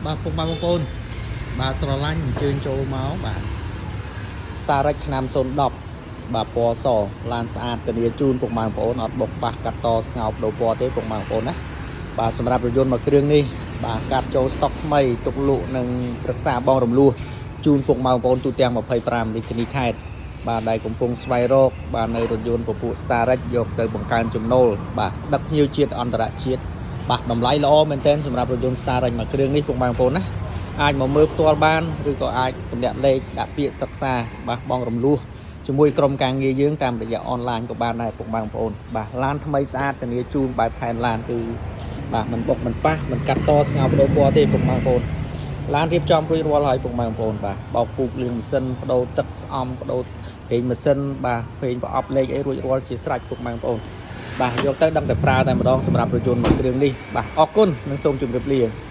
បាទពុកម៉ែបងប្អូនបាទស្រឡាញ់អញ្ជើញចូលមកបាទ Starex ឆ្នាំ010បាទពណ៌សឡានស្អាតធានាជូនពុកម៉ែបងប្អូនអត់បុកប៉ះកាត់តស្ងោបដូរពណ៌ទេពុកម៉ែបងប្អូនណាបាទសម្រាប់រថយន្តមួយគ្រឿងនេះបាទកាត់ចូលស្តុកថ្មីទុកលក់និងប្រឹក្សាបងរំលោះជូនពុកម៉ែបងប្អូនទូទាំង25រាជធានីខេត្តបាទដែលកំពុងស្វែងរកបាទនៅរថយន្តពពួក Starex យកទៅបង្កើនចំណូលបាទដឹកភ្ញៀវជាតិអន្តរជាតិបាទតម្លៃល្អមែនទែនសម្រាប់រថយន្ត Starex មួយគ្រឿងនេះពុកម៉ែបងប្អូនណាអាចមកមើលផ្ទាល់បានឬក៏អាចទម្លាក់លេខដាក់ពាក្យសិក្សាបាទបងរំលោះជាមួយក្រុមការងារយើងតាមរយៈអនឡាញក៏បានដែរពុកម៉ែបងប្អូនបាទឡានថ្មីស្អាតធានាជូនបែបផែនឡានគឺបាទមិនបុកមិនប៉ះមិនកាត់តស្ងោបដូរពណ៌ទេពុកម៉ែបងប្អូនឡានរៀបចំរួចរាល់ហើយពុកម៉ែបងប្អូនបាទបោកពូកលាងម៉ាស៊ីនបដូរទឹកស្អំបដូរប្រេងម៉ាស៊ីនបាទប្រេងប្រអប់លេខអីរួចរាល់ជាស្រេចពុកម៉ែបងប្អូនបាទយកទៅដឹងតែប្រើតែម្ដងសម្រាប់រថយន្តមួយគ្រឿងនេះបាទអរគុណនិងសូមជម្រាបលា។